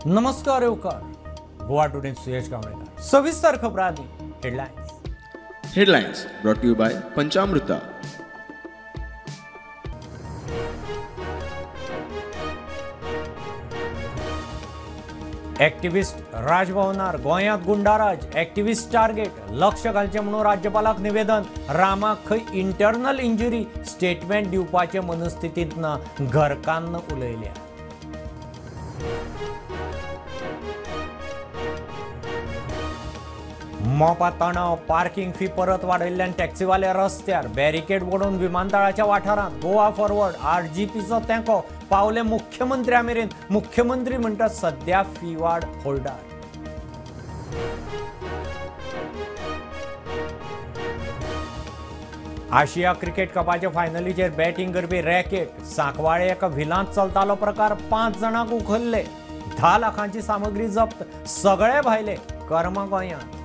नमस्कार येवकार गोवा टुडे सुयश गावणेकर. सविस्तर खबरांनी headlines. Headlines brought to you by Panchamruta. Activist राजभवनार गोंयांत गुंडाराज, एक्टिव्हिस्ट टार्गेट, लक्ष घालचें म्हणून राज्यपालाक निवेदन. रामाक खंय इंटरनल इंजुरी स्टेटमेंट दिवपाचे मनस्थितींत ना, घरकान्न उलयल्या. मोपा तणाव, पार्किंग फी परत वाडयल्ल्यान टॅक्सीवाले रस्त्यार, बॅरिकेड ओडून विमानतळाच्या वाठारांत. गोवा फॉरवर्ड आरजीपीचो तेंको पावले मुख्यमंत्र्या मेरेन. मुख्यमंत्री म्हणटात सध्या फी वाड होल्डार. आशिया क्रिकेट कपाचे फायनलीचेर बॅटिंग करपी रॅकेट. सांकवाळे एका व्हिलांत चलतालो प्रकार, 5 जाणांक उखल्ले, 10 लाखांची सामग्री जप्त, सगळे भायले कर्मा गोंयांत.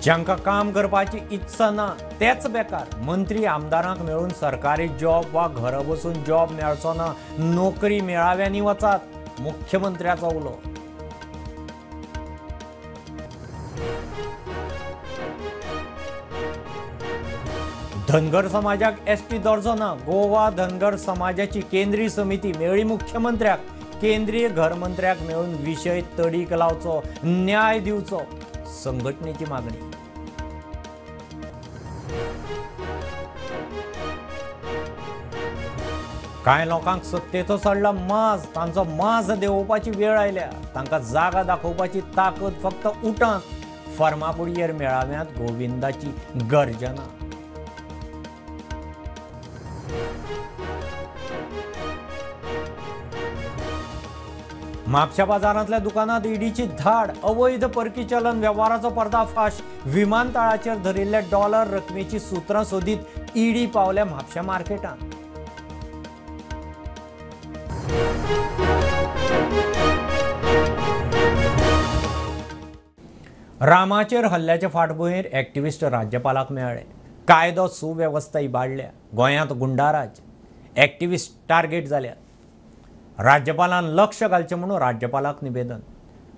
जांकां काम करपाची इत्सा ना तेच बेकार. मंत्री आमदारांक मेळून सरकारी जॉब वा घरा बसून जॉब मेळचो ना, नोकरी मेळाव्यांनी वचात, मुख्यमंत्र्याचो उलो. धनगर समाजाक एसटी दर्जो ना. गोवा धनगर समाजाची केंद्रीय समिती मेळ्ळी मुख्यमंत्र्याक. केंद्रीय घरमंत्र्याक मेळून विशय तडीक लावचो, न्याय दिवचो, संघटनेची मागणी. कांय लोकांक सत्तेचो चडला माज, तांचो माज देंवोवपाची वेळ आयल्या. तांकां जागा दाखोवपाची ताकद फक्त उठांत. फर्मागुडयेर मेळाव्यांत गोविंदाची गर्जना. म्हापशा बाजारांतल्या दुकानात ईडीची धाड, अवैध परकी चलन वेव्हाराचो पर्दाफाश. विमानतळाचेर धरिल्ल्या डॉलर रकमेची सूत्रां सोदीत ईडी पावल्या म्हापशा मार्केटांत. रामाचेर हल्ल्याचे फाटभुंयेर एक्टिव्हिस्ट राज्यपालाक मेळ्ळे. कायदो सुवेवस्था इबाडल्या, गोंयांत गुंडाराज, एक्टिव्हिस्ट टार्गेट जाल्यात. राज्यपालान लक्ष घालचें म्हणून राज्यपालाक निवेदन.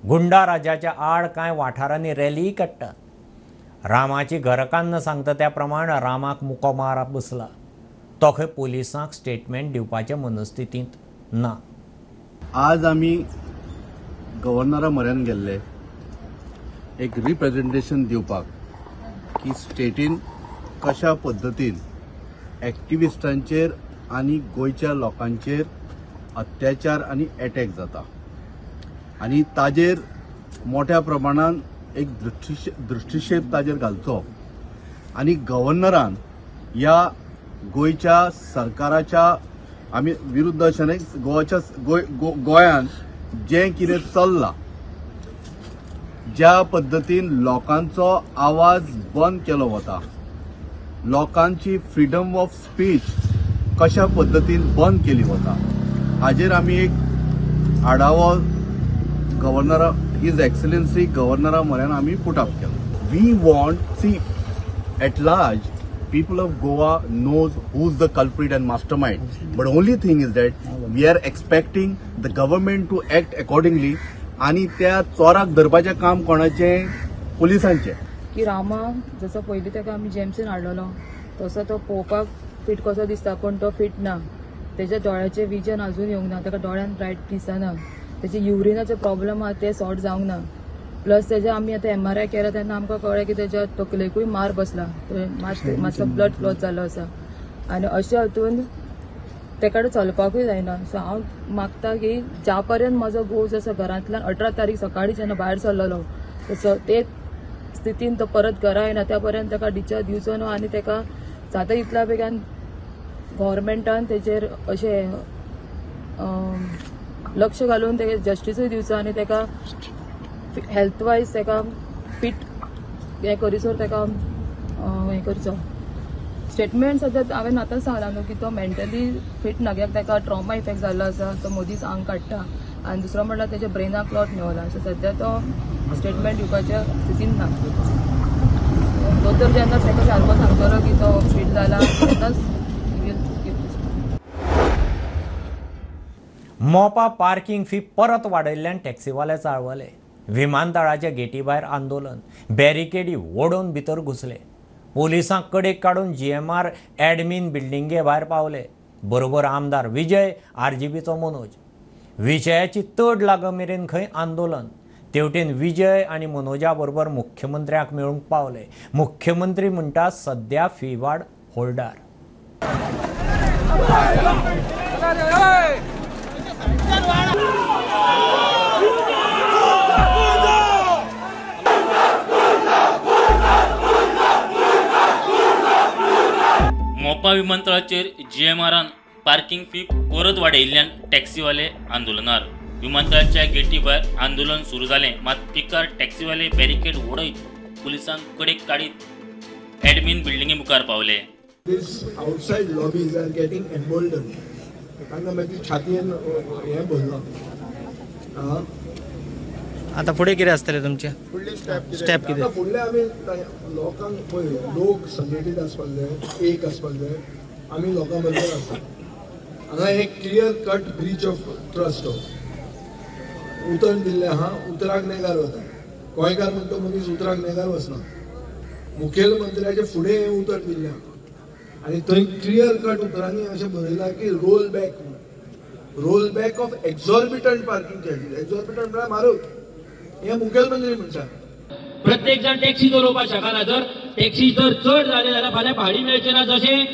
गुंडा राजाच्या आड कांय वाठारांनी रॅलीय काडटात. रामाची घरकान्न सांगता त्या प्रमाण रामाक मुको मार बसला. तो खंय पोलिसांक स्टेटमेंट दिवपाचे मनस्थितींत ना. आज आमी गव्हर्नरा म्हऱ्यान गेल्ले एक रिप्रेझेंटेशन दिवपाक की स्टेटीन कशा पद्दतीन एक्टिविस्टांचेर आनी गोंयच्या लोकांचेर अत्याचार आनी एटॅक जाता आनी ताजेर मोठ्या प्रमाणान एक दृष्टिक्षेप ताजेर घालचो आनी गव्हर्नरान ह्या गोंयच्या सरकाराच्या आमी विरुद्ध अशें न्हय, गोवाच्या गोंयान जें कितें चल्लां, ज्या पद्दतीन लोकांचो आवाज बंद केलो वता, लोकांची फ्रिडम ऑफ स्पीच कशा पद्दतीन बंद केली वता, हाजेर आमी एक आढावो गव्हर्नरा his excellency गव्हर्नरा म्हऱ्यान आमी पुट अप केलो. We want see at large people of Goa knows who is the culprit and mastermind, but only thing is that we are expecting the government to act accordingly. आनी त्या चोराक धरपाचें काम कोणाचें? पुलिसांचें. की रामा जसो पयलीं ताका आमी जेमसीन हाडलेलो तसो तो पळोवपाक फीट कसो दिसता, पूण तो फीट ना. तेज्या दोळ्याचें विजन अजून येवंक ना, ताका दोळ्यान रायट दिसना, तेजे युरिनाचे प्रॉब्लम आहा ते सॉर्ट जावंक ना. प्लस तेज्या आमी आतां MRI केला तेन्ना आमकां कळ्ळें की तेज्या तकलेकूय मार बसला, मातसो ब्लड क्लॉट जाल्लो आसा आनी अशें हातून तेका चलपाकूय जायना. सो हांव मागता की ज्या पर्यंत म्हजो घोव जसो घरांतल्यान 18 तारीख सकाळी जेन्ना भायर सरलेलो तसो ते स्थितीन तो परत घरा येना त्या पर्यंत ताका डिस्चार्ज दिवचो न्हू आनी ताका जाता तितल्या बेगान गव्हर्मेंटान तेजेर अशें लक्ष घालून तेका जस्टिसूय दिवचो आनी ताका हेल्थ वायज ताका फिट हें करीसर ताका हें करचो. स्टेटमेंट सद्या हांवें आतांच सांगलां न्हू की तो मेंटली फिट ना, कित्याक ताका ट्रॉमा इफेक्ट जाल्लो आसा, तो मदींच आंग काडटा आनी दुसरो म्हणल्यार तेच्या ब्रेनाक क्लॉट मेवला. सो सद्या तो स्टेटमेंट दिवपाच्या स्थितीन ना. दोतोर जेन्ना ताका सारको सांगतलो की तो फिट जाला तेन्नाच मोपा पार्किंग फी परत वाडयल्ल्यान टॅक्सीवाले चाळवले. विमानतळाच्या गेटी भायर आंदोलन, बॅरिकेडी ओडून भितर घुसले. पोलिसांक कडेक काडून GMR admin बिल्डिंगे भायर पावले. बरोबर आमदार विजय, RGBचो मनोज. विजयाची तड लाग मेरेन खंय आंदोलन. तेवटेन विजय आनी मनोजा बरोबर मुख्यमंत्र्याक मेळूंक पावले. मुख्यमंत्री म्हणटा सद्या फी वाड होल्डार. मोपा विमानतळाचेर GMRान पार्किंग फी परत वाडयिल्ल्यान टॅक्सीवाले आंदोलनार. विमानतळाच्या गेटी भायर आंदोलन सुरू जालें, मात पिकार टॅक्सीवाले बॅरिकेड ओडयत पुलिसांक कडेक काडीत एडमिन बिल्डिंगे मुखार पावले. These outside lobbies are getting emboldened. तांकां मागीर छातयेन हें भरलां. आतां फुडें कितें आसतलें तुमचें? फुडली स्टेप कितें? आतां फुडलें आमी लोकांक पळय, लोक संघटीत आसपाक जाय, एक आसपाक जाय. आमी लोकां बरोबर आसा. हांगा एक clear cut breach of trust हो. उतर दिल्लें आहा, उतराक नेगार वता. गोंयकार म्हणटा मनीस उतराक नेगार वचना. मुखेलमंत्र्याचे फुडें हें उतर दिल्लें आहा आनी थंय क्लियर कट उतरांनी अशें बरयलां की roll back, roll back of exorbitant parking charges. Exorbitant म्हळ्यार म्हारग, हें मुखेलमंत्री म्हणटा. प्रत्येक जाण टॅक्सी चलोवपाक शकना. जर टॅक्सी जर चड जाले जाल्यार फाल्यां भाडी मेळचें ना. जशें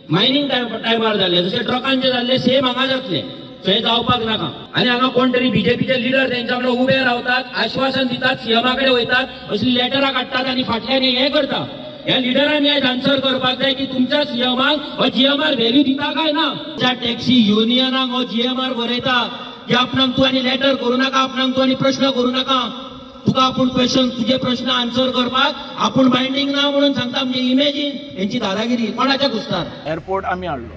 मायनींग टायमार जाल्लें, जशें ट्रकांचें जाल्लें, सेम हांगा जातलें. थंय जावपाक नाका. आनी हांगा कोण तरी बीजेपीचे लिडर तेंच्या वांगडा उबे रावतात, आश्वासन दितात, सीएमा कडेन वयतात, असली लेटरां काडटात आनी फाटल्यान हें करता. ह्या लिडरांनी आयज आन्सर करपाक जाय की तुमच्या सीएमाक हो GMR value दिता काय ना. ज्या टॅक्सी युनियनाक हो GMR बरयता की आपणाक तूं आनी लेटर करूं नाका, आपणाक तूं आनी प्रश्न करूं नाका, तुका आपूण क्वेश्चन तुजे प्रश्न आन्सर करपाक आपूण बायंडींग ना म्हणून सांगता. म्हणजे इमेजीन हेंची दादागिरी कोणाच्या घुसतात. एअरपोर्ट आमी हाडलो.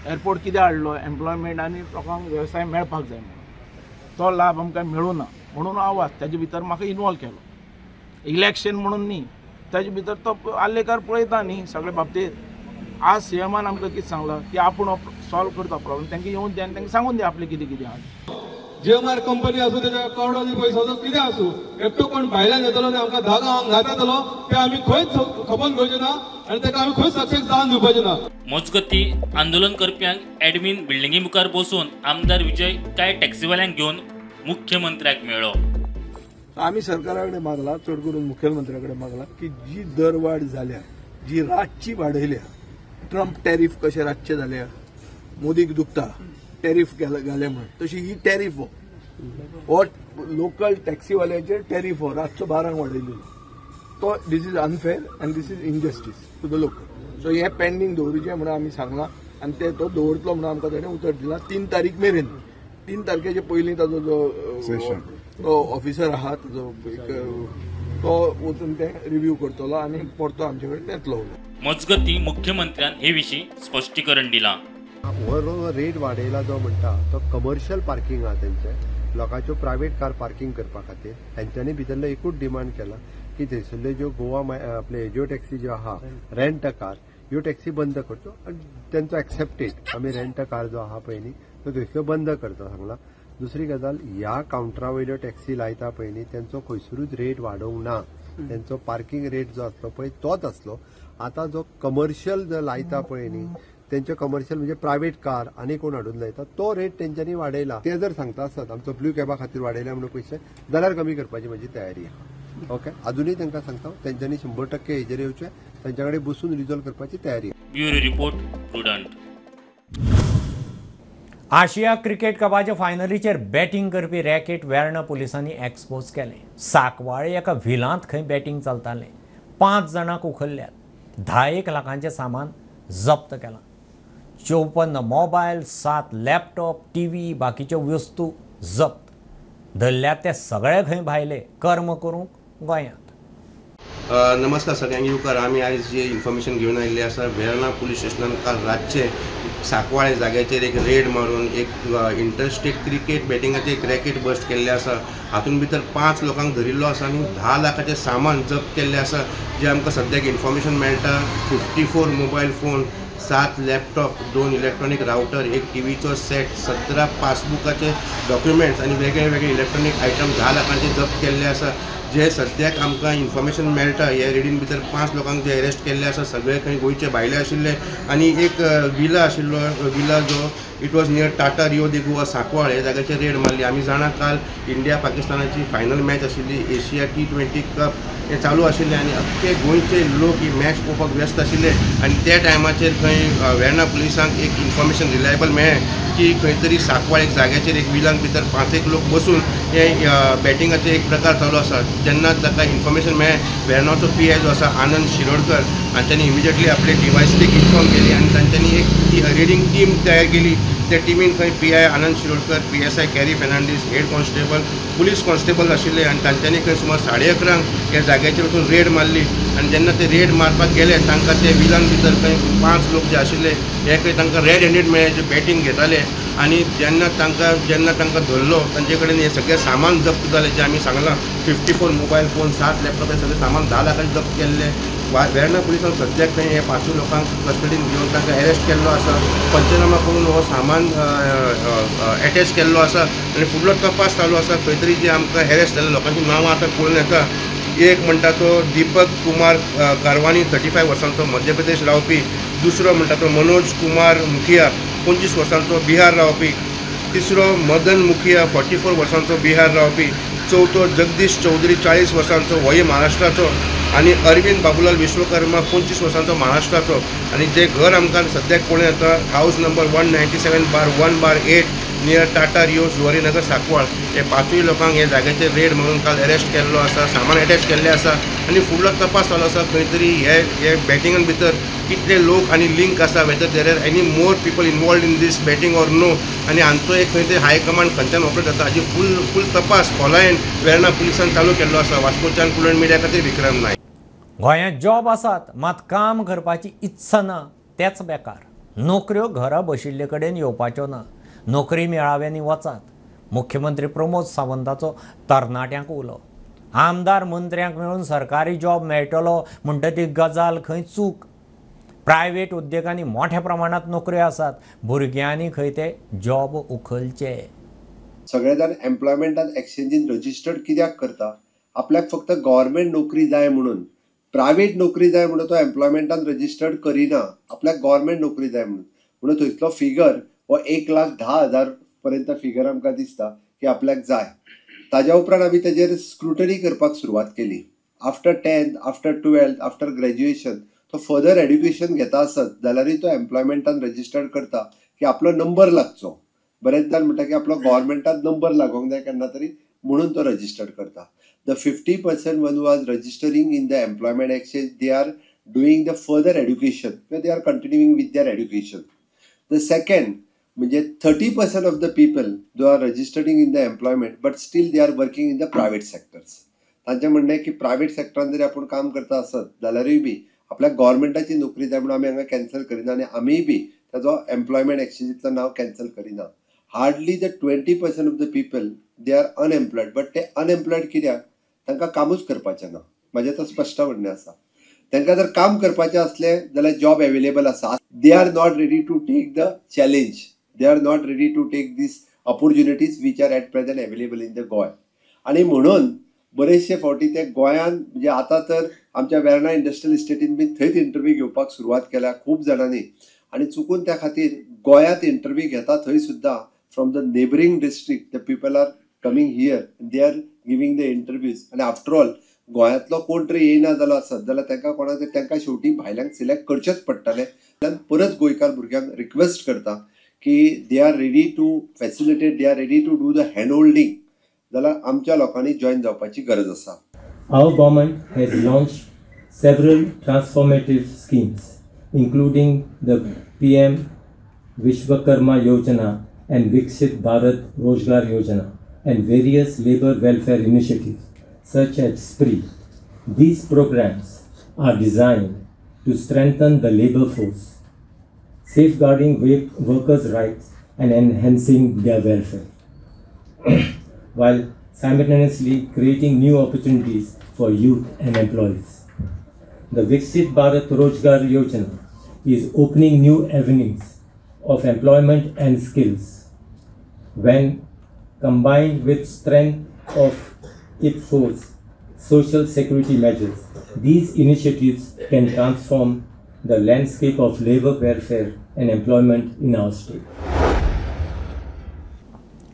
एअरपोर्ट कितें हाडलो? एम्प्लॉयमेंट आनी लोकांक वेवसाय मेळपाक जाय म्हणून. तो लाभ आमकां मेळूं ना म्हणून आवाज ताजे भितर म्हाका इनवॉल्व केलो. इलेक्शन म्हणून न्ही, ताजे भितर तो आर्लेकार पळयता न्ही सगळे बाबतींत. आज सीएमान आमकां कितें सांगलां की आपूण सॉल्व करता प्रॉब्लम, तांकां येवन दी आनी तांकां सांगून दी आपलें कितें कितें आहा. GMR company आसूं, तेच्या करोडांनी पयसो आसूं, कितें आसूं, एकटो कोण भायल्यान येतलो आनी आमकां 10 गांवांक घातलो ते आमी खंयच खपोवन घेवचे ना आनी ताका आमी खंयच सक्सेस जावन दिवपाचे ना. मजगती आंदोलन करप्यांक एडमिन बिल्डिंगे मुखार बसून आमदार विजय कांय टॅक्सीवाल्यांक घेवन मुख्यमंत्र्याक मेळ्ळो. आमी सरकारा कडेन मागला, चड करून मुखेलमंत्र्या कडेन मागला की जी दरवाड जाल्या, जी रातची वाडयल्या, ट्रम्प टॅरिफ कशें रातचें जाल्या, मोदीक दुखता टॅरिफ घाले म्हण, तशी ही टॅरिफ हो लोकल टॅक्सीवाल्याचेर टॅरिफ हो रातचो 12 वाडयलेलो. तो this is unfair and this is injustice to the local. So हें पेंडींग दवरुचें म्हणून आमी सांगलां आनी ते तो दवरतलो म्हणून आमकां ताणें उतर दिलां. 3 तारीख मेरेन, 3 तारखेचे पयलीं ताजो जो ऑफिसर आहा ताजो तो वचून ते रिव्यू करतलो आनी परतो आमचे कडेन येतलो. मजगती मुख्यमंत्र्यान हे विशीं स्पश्टीकरण दिलां. हो रेट वाडयला जो म्हणटा तो कमर्शियल पार्किंग आहा तेंचे, लोकांच्यो प्रायवेट कार पार्किंग करपा खातीर. तेंच्यांनी भितरलो एकूच डिमांड केला की थंयसरल्यो ज्यो गोवा आपले ज्यो टॅक्सी ज्यो आहा रेंट अ कार, ह्यो टॅक्सी बंद करच्यो आनी तेंचो एक्सेप्टेड आमी रेंट अ कार जो आहा पळय न्ही तो थंयसर बंद करता सांगला. दुसरी गजाल, ह्या कावंटरा वयल्यो टॅक्सी लायता पळय न्ही तेंचो खंयसरूच रेट वाडोवंक ना. तेंचो पार्किंग रेट जो आसलो पळय तोच आसलो. आतां जो कमर्शियल जो लायता पळय न्ही तेंचे कमर्शियल म्हणजे प्रायवेट कार आनी कोण हाडून लायता तो रेट तेंच्यांनी वाडयला. ते जर सांगता आसत आमचो ब्लू कॅबा खातीर वाडयला म्हणून पयशे जाल्यार कमी करपाची म्हजी तयारी आहा. ओके, अजुनूय तांकां सांगता तेंच्यांनी 100% हेजेर येवचें, तेंच्या कडेन बसून रिजॉल्व करपाची तयारी. Bureau report, Prudent. Asia cricket कपाचे फायनलीचेर बॅटींग करपी रॅकेट वेर्णा पुलिसांनी एक्सपोज केलें. साकवाळे एका व्हिलांत खंय बॅटींग चलतालें. 5 जाणांक उखल्ल्यात. 10 लाखांचें सामान जप्त केलां. 54 मोबायल, 7 लॅपटॉप, टीव्ही, बाकीच्यो वस्तू जप्त. धरल्यात ते सगळे खंय भायले कर्म करूंक गोंयांत. नमस्कार सगळ्यांक येवकार. आमी आयज जे इन्फॉर्मेशन घेवन आयिल्ले आसा, वेर्णा पुलीस स्टेशनान काल रातचे साकवाळे जाग्याचेर एक रेड मारून एक इंटरस्टेट क्रिकेट बॅटिंगाचे एक रॅकेट बस्ट केल्ले आसा. हातूंत भितर 5 लोकांक धरिल्लो आसा आनी 10 लाखाचें सामान जप्त केल्लें आसा. जें आमकां सद्याक इन्फॉर्मेशन मेळटा 54 mobile phone, 7 laptop, 2 electronic router, एक टीव्हीचो सेट, 17 पासबुकाचे डॉक्युमेंट्स आनी वेगळे वेगळे इलेक्ट्रॉनिक आयटम 10 लाखांचे जप्त केल्ले आसा. जे सद्याक आमकां इन्फॉर्मेशन मेळटा हे रेडीन भितर 5 लोकांक जे अरेस्ट केल्ले आसा, सगळे खंय गोंयचे भायले आशिल्ले आनी एक विला आशिल्लो, विला जो it was near Tata Rio de Goa Sancoale ह्या जाग्याचेर रेड मारली. आमी जाणा काल इंडिया पाकिस्तानाची फायनल मॅच आशिल्ली, एशिया T20 cup हे चालू आशिल्लें आनी अख्खे गोंयचे लोक ही मॅच पळोवपाक व्यस्त आशिल्ले आनी त्या टायमाचेर खंय वेर्णा पुलिसांक एक इन्फॉर्मेशन रिलायबल मेळ्ळें की खंय तरी सांकवाळ एक जाग्याचेर एक विलांक भितर 5 लोक बसून हे बॅटिंगाचे एक प्रकार चालू आसा. जेन्ना ताका इन्फॉर्मेशन मेळ्ळें, वेर्णाचो PI जो आसा आनंद शिरोडकर हांच्यांनी इमिजिएटली आपले DYSPक इन्फॉर्म केली आनी तांच्यांनी एक रेडिंग टीम तयार केली. त्या टिमीन खंय PI Anand Shirodkar, PSI Carey Fernandes, head constable, police constable आशिल्ले आनी तांच्यांनी खंय सुमार 11:30 ह्या जाग्याचेर वचून रेड मारली आनी जेन्ना ते रेड मारपाक गेले तांकां ते विलान भितर खंय 5 लोक जे आशिल्ले हे खंय तांकां रेड हँडेड मेळ्ळे जे बॅटींग घेताले आनी जेन्ना तांकां धरलो तांचे कडेन हें सगळें सामान जप्त जालें जें आमी सांगलां 54 मोबायल फोन, 7 लॅपटॉप, हे सगळें सामान 10 लाखांनी जप्त केल्लें. वेर्णा पुलिसान सद्याक खंय हे 5 लोकांक कस्टडीन घेवन तांकां अरेस्ट केल्लो आसा. पंचनामा करून हो सामान एटॅच केल्लो आसा आनी फुडलो तपास चालू आसा. खंय तरी जे आमकां अरेस्ट जाल्ले लोकांची नांवां आतां कळून येता. एक म्हणटा तो दीपक कुमार कारवानी, 35 वर्सांचो, मध्य प्रदेश रावपी. दुसरो म्हणटा तो मनोज कुमार मुखिया, 25 वर्सांचो, बिहार रावपी. तिसरो मदन मुखिया, 44 वर्सांचो, बिहार रावपी. चवथो जगदीश चौधरी, 40 वर्सांचो, होय महाराष्ट्राचो. आनी अरविंद बाबूलाल विश्वकर्मा, 25 वर्सांचो, महाराष्ट्राचो. आनी जे घर आमकां सद्याक पळोवंक येता house number 197/1/8 near Tata Rio Zuarinagar Sancoale, हे 5 लोकांक हे जाग्याचेर रेड म्हणून काल अरेस्ट केल्लो आसा, सामान एटॅच केल्लें आसा आनी फुडलो तपास चालू आसा. खंय तरी हे बॅटिंगान भितर कितले लोक आनी लिंक आसा, whether there are any more people involved in this betting or no, आनी हांचो एक खंय तरी हायकमांड खंयच्यान ऑपरेट जाता हाजी फूल तपास खोलायेन वेर्णा पुलिसान चालू केल्लो आसा. वास्कोच्यान कुलण मिडिया खातीर विक्रम नायक. गोंयांत जॉब आसात मात काम करपाची इत्सा ना, तेच बेकार. नोकऱ्यो घरा बशिल्ले कडेन येवपाच्यो ना, नोकरी मेळाव्यांनी वचात. मुख्यमंत्री प्रमोद सावंताचो तरणाट्यांक उलो. आमदार मंत्र्यांक मेळून सरकारी जॉब मेळटलो म्हणटा ती गजाल खंय चूक. प्रायव्हेट उद्देगांनी मोठ्या प्रमाणात नोकऱ्यो आसात, भुरग्यांनी खंय ते जॉब उखलचे. सगळे जाण एम्प्लॉयमेंटान एक्सचेंजीन रजिस्टर्ड कित्याक करता? आपल्याक फक्त गव्हर्मेंट नोकरी जाय म्हणून. प्रायव्हेट नोकरी जाय म्हणून तो एम्प्लॉयमेंटान रजिस्टर्ड करिना, आपल्याक गव्हर्मेंट नोकरी जाय म्हणून. म्हणून थंयसलो फिगर हो 1,10,000 पर्यंत फिगर आमकां दिसता की आपल्याक जाय. ताज्या उपरांत आमी तेजेर स्क्रुटनी करपाक सुरवात केली. After 10th, after 12th, after graduation तो फर्दर एड्युकेशन घेता आसत जाल्यारूय तो एम्प्लॉयमेंटान रजिस्टर्ड करता की आपलो नंबर लागचो. बरेच जाण म्हणटा की आपलो गव्हर्मेंटान नंबर लागोंक जाय केन्ना तरी म्हणून तो रजिस्टर्ड करता. The 50% one was registering in the employment exchange, they are doing the further education, they are continuing with their education. The second म्हणजे 30% of the people they are registering in the employment but still they are working in the private sectors. तांचें म्हणणें की private सेक्टरान जरी आपूण काम करता आसत जाल्यारूय बी आपल्याक गव्हर्मेंटाची नोकरी जाय म्हणून आमी हांगा कॅन्सल करिना आनी आमीय बी ताजो एम्प्लॉयमेंट एक्सचेंजींतलो नांव कॅन्सल करिना. Hardly the 20% of the people they are unemployed. But ते अनएम्प्लॉयड कित्याक? तांकां कामूच करपाचें ना. म्हाजें तर स्पश्ट म्हणणें आसा, तांकां जर काम करपाचें आसलें जाल्यार जॉब एवेलेबल आसा. They are not ready to take the challenge, they are not ready to take these opportunities which are at present available in the Goa. आनी म्हणून बरेचशे फावटी ते गोंयान म्हणजे आतां तर आमच्या वेर्णा इंडस्ट्रियल इस्टेटीन बी थंयच इंटरव्यू घेवपाक सुरवात केल्या खूब जाणांनी आनी चुकून त्या खातीर गोंयांत इंटरव्यू घेता थंय सुद्दां from the neighbouring district the people are coming here, they are giving the interviews. आनी आफ्टर ऑल गोंयांतलो कोण तरी येयना जालो आसत जाल्यार तांकां कोणाक तांकां शेवटी भायल्यांक सिलेक्ट करचेंच पडटलें. परत गोंयकार भुरग्यांक रिक्वेस्ट करता की they are ready to facilitate, they are ready to do the hand holding, जाल्यार आमच्या लोकांनी जॉयन जावपाची गरज आसा. Our government has launched several transformative schemes, including the PM Vishwakarma Yojana and Viksit Bharat Rozgar Yojana and various labor welfare initiatives such as SPREE. These programs are designed to strengthen the labor force, safeguarding workers' rights and enhancing their welfare, while simultaneously creating new opportunities for youth and employees. The Viksit Bharat Rozgar Yojana is opening new avenues of employment and skills. When combined with strength of IPFO's social security measures, these initiatives can transform the landscape of labor welfare and employment in our state.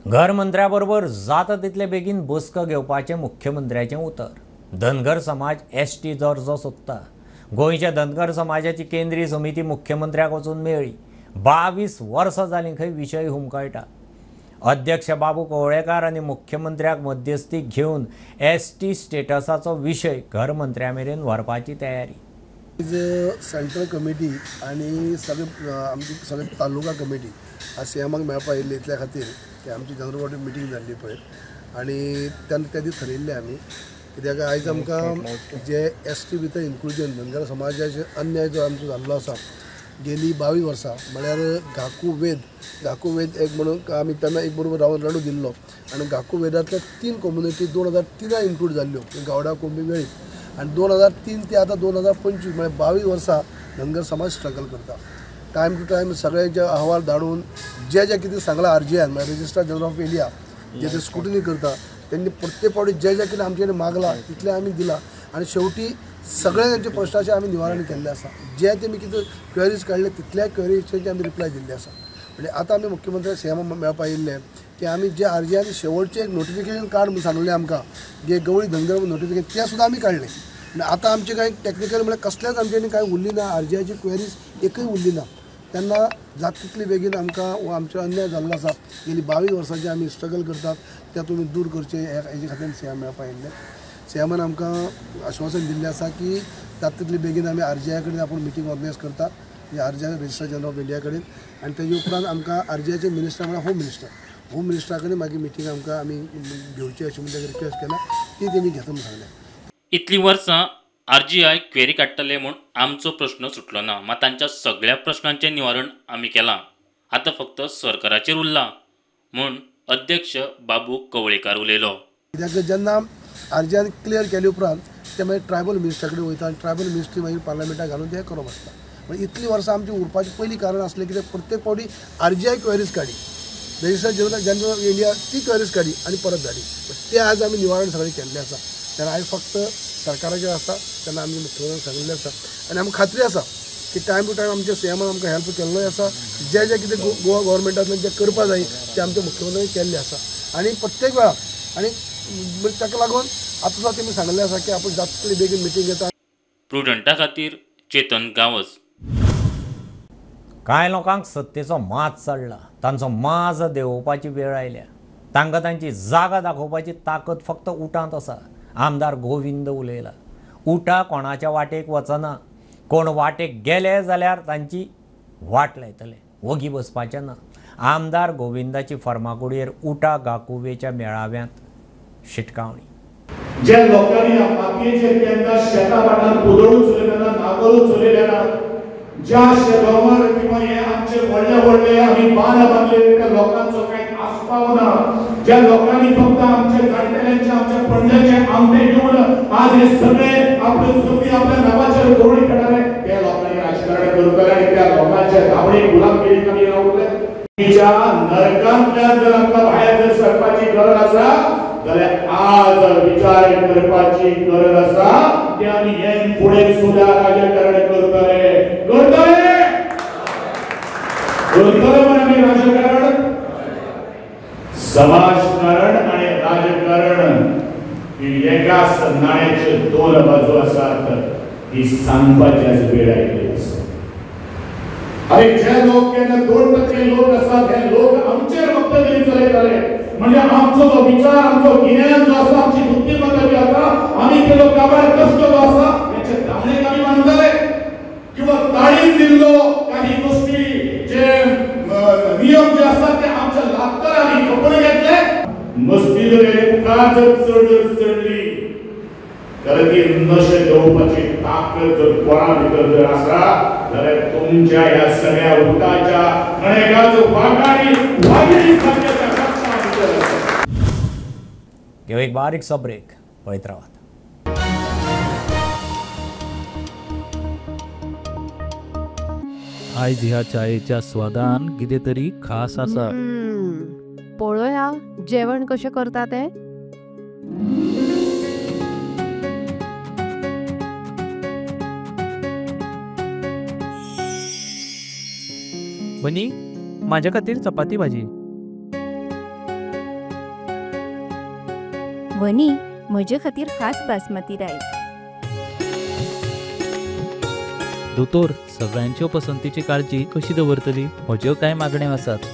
घर मंत्र्याबरोबर जाता तितले बेगीन बसका घेवपाचें मुख्यमंत्र्याचें उतर. धनगर समाज ST दर्जो सोदता. गोंयच्या धनगर समाजाची केंद्रीय समिती मुख्यमंत्र्याक वचून मेळ्ळी. 22 वर्सां जालीं खंय विशय हुमकळटा. अध्यक्ष बाबू कवळेकार आनी मुख्यमंत्र्याक मध्यस्थी घेवन एसटी स्टेटसाचो विशय घर मंत्र्या मेरेन व्हरपाची तयारी. सेंट्रल कमिटी आनी सगळे आमची सगळे तालुका कमिटी आज सीएमाक मेळपा येयल्ली इतल्या खातीर की आमची जनरल बॉडी मिटींग जाल्ली पळय आनी तेन्ना त्या दीस थरयल्लें आमी कित्याक आयज आमकां जे एस टी भितर इन्क्लुजन धनगर समाजाचेर अन्याय जो आमचो जाल्लो आसा गेली 22 वर्सां म्हळ्यार घाकू वेद एक म्हणून आमी तेन्ना एक बरोबर रावन लढू दिल्लो आनी घाकू वेदांतल्या 3 कम्युनिटी 2003 इन्क्लूड जाल्ल्यो गावडा कुणबी वेळीप आनी 2003 ते आतां 2025 म्हळ्यार 22 वर्सां धनगर समाज स्ट्रगल करता. टायम टू टायम सगळ्यांचे अहवाल धाडून जे जे कितें सांगलां आरजीआयन म्हळ्यार रजिस्ट्रार जनरल ऑफ इंडिया जे ते स्क्रुटनी करता तेंणी प्रत्येक फावटी जे जे कितें आमचे कडेन मागलां तितलें आमी दिलां आनी शेवटी सगळे तांचे प्रश्नाचें आमी निवारण केल्लें आसा. जे तेमी कितें क्वेरीज काडले तितल्या क्वेरीजचे आमी रिप्लाय दिल्ले आसा. म्हणजे आतां आमी मुख्यमंत्री सीएम मेळपा येयल्ले की आमी जे आरजीआयन शेवटचें एक नोटिफिकेशन काड म्हूण सांगलें आमकां जे गवळी धनगर नोटिफिकेशन तें सुद्दां आमी काडलें. आनी आतां आमचें कांय टॅक्निकल म्हळ्यार कसलेंच आमचे कडेन कांय उरली ना, आरजीआयची क्वेरीज एकूय उरली ना. तेन्ना जाता तितले बेगीन आमकां हो आमचो अन्याय जाल्लो आसा गेली 22 वर्सांचे आमी स्ट्रगल करतात ते तुमी दूर करचे हेजे खातीर सीएम मेळपा येयल्ले. सीएमान आमकां आश्वासन दिल्लें आसा की जाता तितले बेगीन आमी आरजीआय कडेन आपूण मिटींग ऑर्गनायज करता, RGI registrar general of India कडेन आनी तेजे उपरांत आमकां आरजीआयचे मिनिस्टर म्हळ्यार होम मिनिस्टरा कडेन मागीर मिटींग आमकां आमी घेवची अशें म्हूण ताका रिक्वेस्ट केला, ती तेमी घेता म्हूण सांगलें. इतलीं वर्सां आरजीआय क्वेरी काडटले म्हूण आमचो प्रश्न सुटलो ना, मात तांच्या सगळ्या प्रश्नांचें निवारण आमी केलां, आतां फक्त सरकाराचेर उरलां म्हूण अध्यक्ष बाबू कवळेकार उलयलो. कित्याक जेन्ना आरजीआयन क्लियर केले उपरांत ते मागीर ट्रायबल मिनिस्टरा कडेन वयता आनी ट्रायबल मिनिस्ट्री मागीर पार्लमेंटाक घालून ते करप आसता. म्हणजे इतलीं वर्सां आमची उरपाचें पयलीं कारण आसलें कित्याक प्रत्येक फावटी आरजीआय क्वेरीज काडी, रजिस्ट्रार जनरल ऑफ इंडिया ती क्वेरीज काडी आनी परत धाडी. ते आज आमी निवारण सगळें केल्लें आसा. तेन्ना आयज फक्त सरकाराचेर आसा, तेन्ना आमी मुख्यमंत्र्यान सांगिल्लें आसा आनी आमकां खात्री आसा की टायम टू टायम आमच्या सीएमान आमकां हेल्प केल्लोय आसा. जे जे कितें गोवा गव्हर्मेंटांतल्यान जें करपा जाय तें आमच्या मुख्यमंत्र्यांनी केल्लें आसा आनी प्रत्येक वेळा आनी ताका लागून आतां सुद्दां तेमी सांगिल्लें आसा की आपूण जाता तितले बेगीन मिटींग घेता. प्रुडंटा खातीर चेतन गांवस. कांय लोकांक सत्तेचो माज चडला, तांचो माज देंवोवपाची वेळ आयल्या. तांकां तांची जागा दाखोवपाची ताकद फक्त उटांत आसा. आमदार गोविंद उलयला, उटा कोणाच्या वाटेक वचना, कोण वाटेक गेले जाल्यार तांची वाट लायतले, वगी बसपाचें ना. आमदार गोविंदाची फर्मागुडयेर उटा गाकुवेच्या मेळाव्यांत शिटकावणी. ज्या लोकांनी ह्या मातयेचेर केन्ना शेता भाटान कोदळून चलयलें ना, नांगरून चलयलें ना, ज्या शेतावर किंवा हे आमचे व्हडले व्हडले आमी बांद बांदले त्या लोकांचो कांय आस्पाव ना, ज्या लोकांनी फक्त आमच्या जाणटेल्यांचे आमच्या पडल्याचे आमटे घेवन आज हे सगळे आपले जमीन आपल्या नावाचेर करून खेळाले, त्या लोकांनी राजकारण करतले आनी त्या लोकांच्या धावणे गुलामगिरीक आमी रावतले. तिच्या नरकांतल्यान जर आमकां भायर जर सरपाची गरज आसा जाल्यार आज विचार करपाची गरज आसा की आमी हे फुडें सुद्दां राजकारण करतले करतले करतले म्हण आमी राजकारण, समाजकारण आनी राजकारण ही एकाच नाण्याचे दोन बाजू आसात ही सांगपाची आज वेळ आयिल्ली आसा. अरे जे लोक केन्ना 2% लोक आसात हे लोक आमचेर वक्तगिरी चलयताले, म्हणजे आमचो जो विचार, आमचो गिन्यान जो आसा, आमची बुद्धिमत्ता जी आसा, आमी केलो काबार कश्ट जो आसा हेचे दामणेक आमी मानताले किंवा ताळीन दिल्लो काही गोष्टी जे नियम जे आसात ते आमच्या लागताले आमी खपण घेतले. मस्ती जर हे मुखार जर चड जर चडली जाल्यार ती नशे घेवपाची ताकद जर कोणा भितर जर आसा जाल्यार तुमच्या ह्या सगळ्या उटाच्या खणेगाचो वाघाडी वाघिणी सारख्या. घेऊ एक बारीकसो ब्रेक, पळयत रावात. आयज ह्या चायेच्या स्वादान कितें तरी खास आसा. पळोवया जेवण कशें करता तें. बनी, माझ्या खातीर चपाती भाजी. वनी, म्हजे खातीर खास बासमती रायस. दोतोर, सगळ्यांच्यो पसंतीची काळजी कशी दवरतली? म्हज्यो कांय मागण्यो आसात.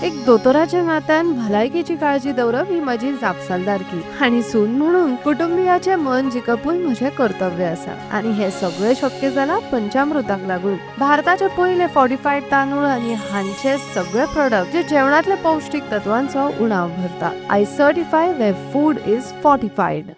एक दोतोराच्या नात्यान भलायकेची काळजी दवरप ही म्हजी जापसालदारकी आनी सून म्हणून कुटुंबियाचें मन जिखपूय म्हजें कर्तव्य आसा आनी हें सगळें शक्य जालां पंचामृताक लागून. भारताचे पयले फॉर्टिफायड तांदूळ आनी हांचे सगळे प्रोडक्ट जे जेवणांतले पौश्टीक तत्वांचो उणाव भरता. I certify where food is fortified.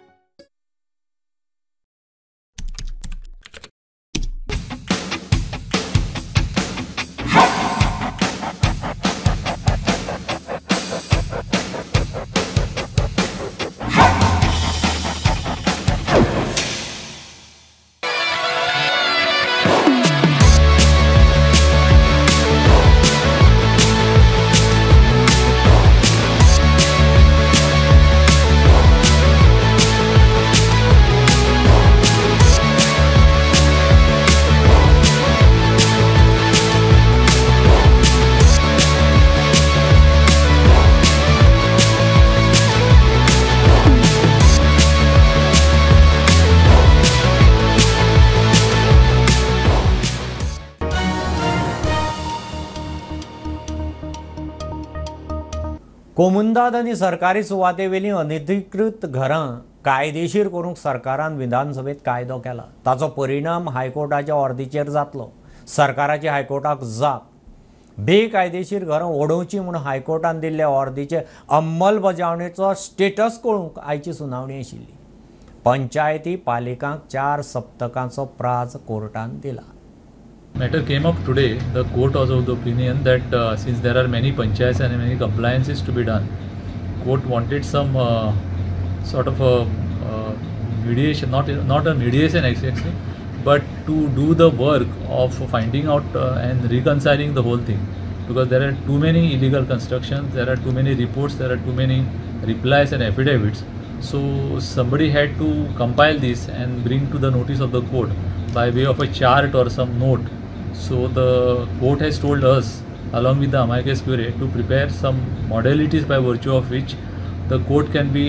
कोमुंदाद आनी सरकारी सुवातेवेलीं अनधिकृत घरां कायदेशीर करूंक सरकारान विधानसभेत कायदो केला. ताचो परिणाम हायकोर्टाच्या ऑर्दीचेर जातलो. सरकाराची हायकोर्टाक जाप. बेकायदेशीर घरां ओडोवची म्हूण हायकोर्टान दिल्ले ऑर्दीचे अंमलबजावणेचो स्टेटस कळूंक आयची सुनावणी आशिल्ली. पंचायती पालिकांक 4 सप्तकांचो प्राज कोर्टान दिला. Matter came up today. The court was of the opinion that since there are many panchayats and many compliances to be done, court wanted some sort of a mediation, not a mediation exactly, but to do the work of finding out and reconciling the whole thing, because there are too many illegal constructions, there are too many reports, there are too many replies and affidavits. So somebody had to compile this and bring to the notice of the court by way of a chart or some note. So the court has told us, along with the amicus curiae, to prepare some modalities by virtue of which the court can be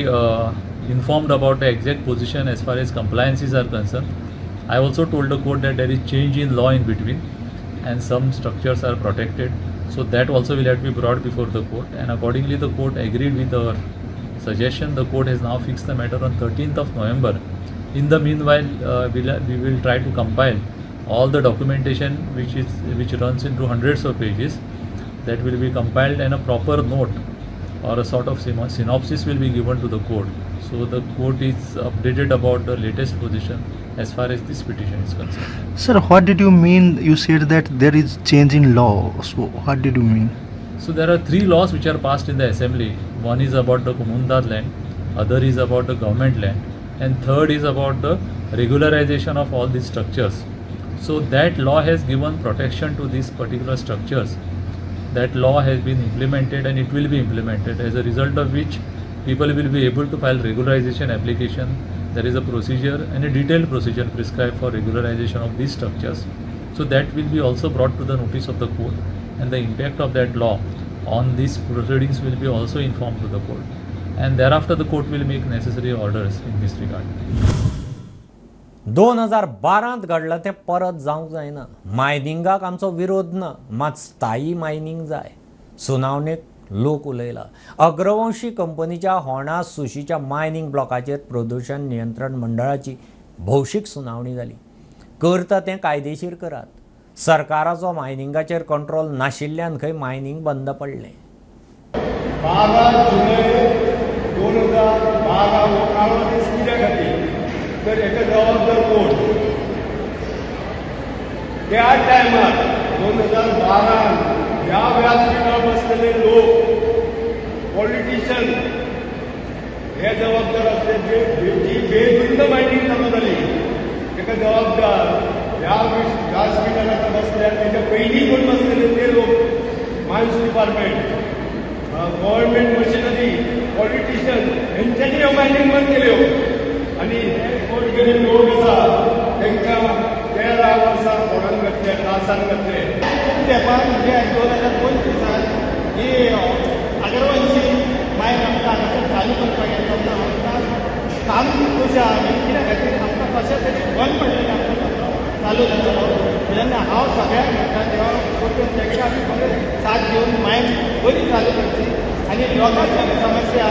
informed about the exact position as far as compliances are concerned. I also told the court that there is change in law in between and some structures are protected, so that also will have to be brought before the court, and accordingly the court agreed with our suggestion. The court has now fixed the matter on 13th of November. In the meanwhile, we will try to compile all the documentation which runs into hundreds of pages. That will be compiled and a proper note or a sort of synopsis will be given to the court. So the court is updated about the latest position as far as this petition is concerned. Sir, what did you mean? You said that there is change in law. So what did you mean? So there are 3 laws which are passed in the assembly. One is about the Comunidade land, other is about the government land, and third is about the regularization of all these structures. So that law has given protection to these particular structures. That law has been implemented and it will be implemented, as a result of which people will be able to file regularization application. There is a procedure and a detailed procedure prescribed for regularization of these structures. So that will be also brought to the notice of the court, and the impact of that law on these proceedings will be also informed to the court, and thereafter the court will make necessary orders in this regard. 2012 घडलां तें परत जावंक जायना. मायनिंगाक आमचो विरोध ना, मात स्थायी मायनिंग जाय. सुनावणेक लोक उलयला. अग्रवंशी कंपनीच्या होणा सुशीच्या मायनिंग ब्लॉकाचेर प्रदूषण नियंत्रण मंडळाची भौशीक सुनावणी जाली. करता तें कायदेशीर करात. सरकाराचो मायनिंगाचेर कंट्रोल नाशिल्ल्यान खंय मायनिंग बंद पडलें. 12 जुलय 2012 हो काळो दीस कित्या खातीर तर हेका जबाबदार कोण? त्या टायमार 2012 ह्या व्यासपीठार बसलेले लोक, पॉलिटिशियन, हे जबाबदार आसले जी बेधुंद मायनींग चालू जाली ताका जबाबदार ह्या ह्या स्किमान आतां बसल्या तेच्या पयलीं कोण बसलेले ते लोक, mines department, government machinery, politician हेंच्यांनी ह्यो मायनींग बंद केल्यो आनी हे कोण गरीब लोक आसा तांकां 13 वर्सां फोडान घातले, त्रासान घातले. खूब तेंपान म्हणजे 2025 ही अगरवंशी मायन आमकां हांगासर चालू करपाक येता तेन्ना आमकां सामकी खोशी आहा. आमी कित्या खातीर आमकां कशें तरी बंद पडलेलें आमकां चालू जातलो. तेन्ना हांव सगळ्यांक म्हणटा जेवा वचून तांकां आमी बरें साथ घेवन मायन बरी चालू करची आनी लोकांची समस्या.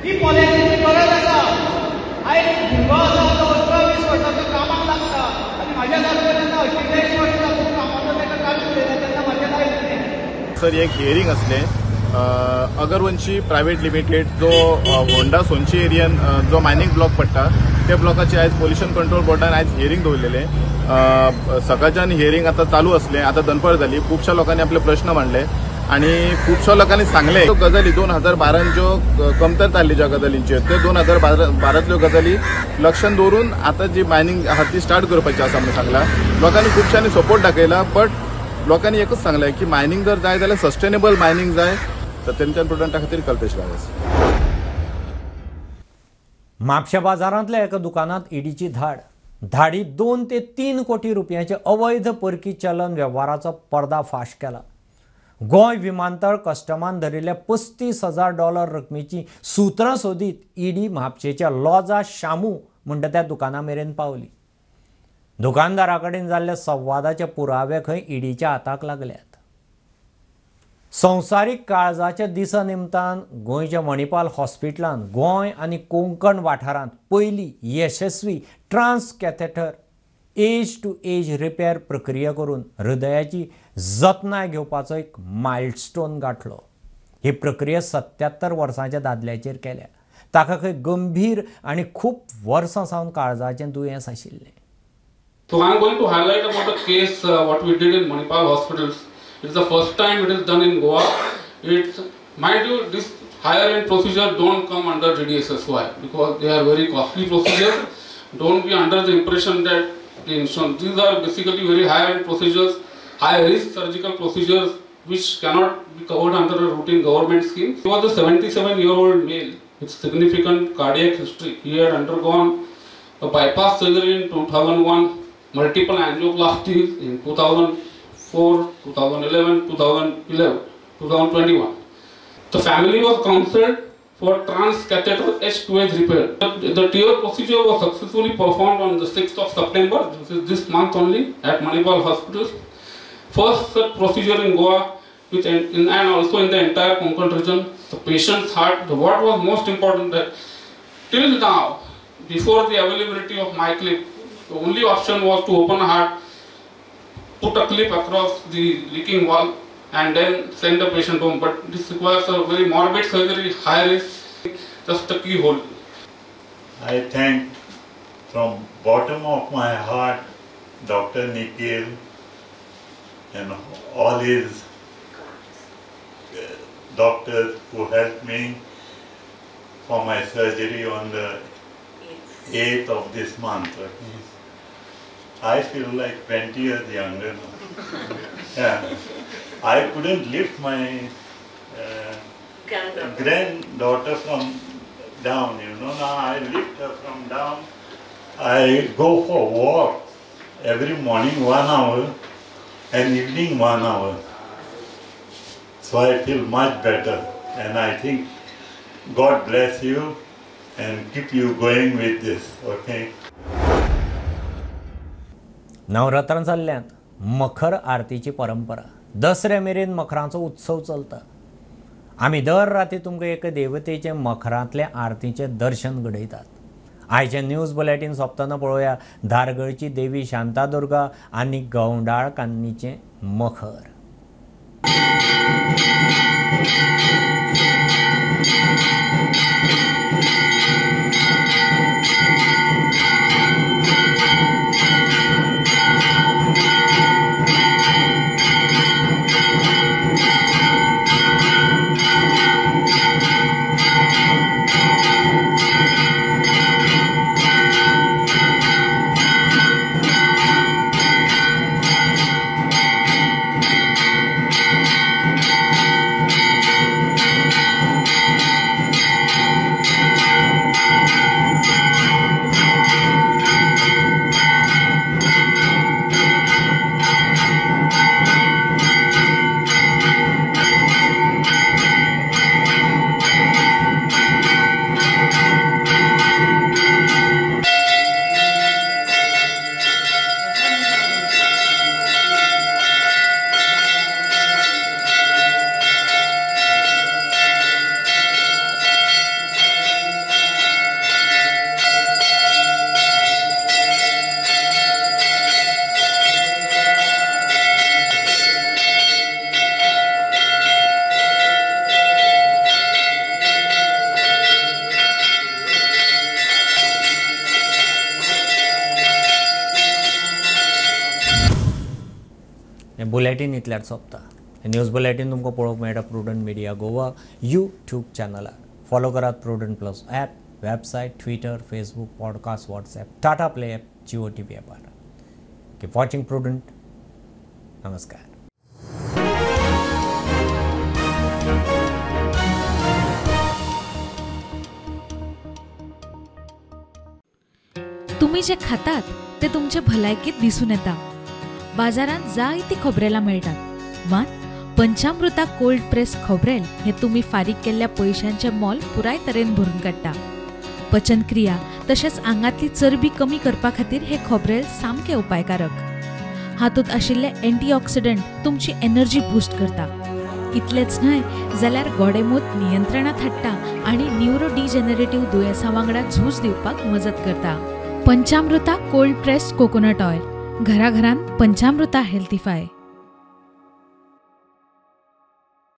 ही पॉलिसीची गरज आसा. आयज भुरगो आसा तो 18-20 वर्सांचो कामाक लागता आनी म्हाज्या सारको जेन्ना 48 वर्सां कामाचो ताका काडून उडयता तेन्ना म्हाजें लायफ कितें. सर, एक हियरींग आसलें अगरवंशी प्रायवेट लिमिटेड जो होंडा सोनशी एरियन जो मायनींग ब्लॉक पडटा त्या ब्लॉकाची आयज पोल्युशन कंट्रोल बोर्डान आयज हियरींग दवरलेलें. सकाळच्यान हियरींग आतां चालू आसलें, आतां दनपार जाली. खुबश्या लोकांनी आपले प्रश्न मांडले आनी खुबश्या लोकांनी सांगलें त्यो गजाली 2012 ज्यो कमतरता आसली ज्या गजालींचेर त्यो 2012 गजाली लक्षान दवरून आतां जी मायनींग आहा ती स्टार्ट करपाची आसा म्हणून सांगलां. लोकांनी खुबश्यांनी सपोर्ट दाखयला, बट लोकांनी एकूच सांगलें की मायनींग जर जाय जाल्यार सस्टेनेबल मायनींग जाय. तर तेंच्या प्रुडंटा खातीर कल्पेश गांवस. म्हापशा बाजारांतल्या एका दुकानांत ईडीची धाड. धाडी 2 ते 3 कोटी रुपयांचे अवैध परकी चलन वेव्हाराचो पर्दाफाश केला. गोंय विमानतळ कस्टमान धरिल्ल्या $35,000 रकमेची सुत्रां सोदीत ईडी म्हापशेच्या लॉजा शामू म्हणटा त्या दुकाना मेरेन पावली. दुकानदारा कडेन जाल्ल्या संवादाचे पुरावे खंय ईडीच्या हाताक लागल्यात. संवसारीक काळजाच्या दिसा निमतान गोंयच्या मणिपाल हॉस्पिटलान गोंय आनी कोंकण वाठारांत पयली यशस्वी trans catheter edge to edge repair प्रक्रिया करून हृदयाची जतनाय घेवपाचो एक मायलस्टोन गांठलो. ही प्रक्रिया 77 वर्सांच्या दादल्याचेर केल्या. ताका खंय गंभीर आनी खूब वर्सां सावन काळजाचें दुयेंस आशिल्लें. So I am going to highlight about a case what we did in Manipal hospitals. It's the first time it is done in Goa. It's, mind you, this higher end procedure don't come under DDSSY because they are very costly procedures. Don't be under the impression that the insurance, these are basically very high end procedures, high risk surgical procedures which cannot be covered under a routine government scheme. He was a 77-year-old male with significant cardiac history. He had undergone a bypass surgery in 2001, multiple angioplasties in 2004, 2011, 2021. The family was counseled for transcatheter H2H repair. The tear procedure was successfully performed on the 6th of September, this is this month only, at Manipal Hospital. First such procedure in Goa with and also in the entire Konkan region. The patient's heart, what was most important that till now, before the availability of MiClip, the only option was to open a heart, put a clip across the leaking valve and then send the patient home. But this requires a very morbid surgery, high risk, just a keyhole. I thank from bottom of my heart Dr. Nikhil and all his doctors who helped me for my surgery on the 8th of this month. I feel like 20 years younger now. Yeah. I couldn't lift my granddaughter from down, you know. Now I lift her from down. I go for walk every morning 1 hour and evening 1 hour. So I feel much better, and I think God bless you and keep you going with this, okay? नवरात्रां चल्ल्यांत मखर आरतीची परंपरा. दसऱ्या मेरेन मखरांचो उत्सव चलता. आमी दर राती तुमकां एका देवतेचें मखरांतलें आरतीचें दर्शन घडयतात. आयचें न्यूज बुलेटीन सोंपतना पळोवया धारगळची देवी शांतादुर्गा आनी गवंडाळकान्नीचें मखर. बुलेटीन इतल्यार सोंपता. न्यूज बुलेटीन तुमकां पळोवंक मेळटा प्रुडंट मिडिया गोवा यूट्यूब चॅनलार. फॉलो करात Prudent plus app, website, Twitter, Facebook, podcast, WhatsApp, Tata Play app, Jio TV ॲपार. Keep watching prudent. नमस्कार. तुम्ही जे खातात ते तुमचे भलायकेत दिसून येता. बाजारांत जायती खोबरेलां मेळटात, मात पंचामृता कोल्ड प्रेस खोबरेल हे तुमी फारीक केल्ल्या पयशांचें मोल पुराय तरेन भरून काडटा. पचनक्रिया तशेंच आंगांतली चरबी कमी करपा खातीर हे खोबरेल सामकें उपायकारक. हातूंत आशिल्ले एंटीऑक्सिडंट तुमची एनर्जी बूस्ट करता. इतलेंच न्हय जाल्यार गोडेमूत नियंत्रणांत हाडटा आनी न्युरो डिजनरेटिव्ह दुयेंसां वांगडा झूज दिवपाक मजत करता. Panchamrita cold pressed coconut oil, घराघरांत पंचामृता हेल्थीफाय.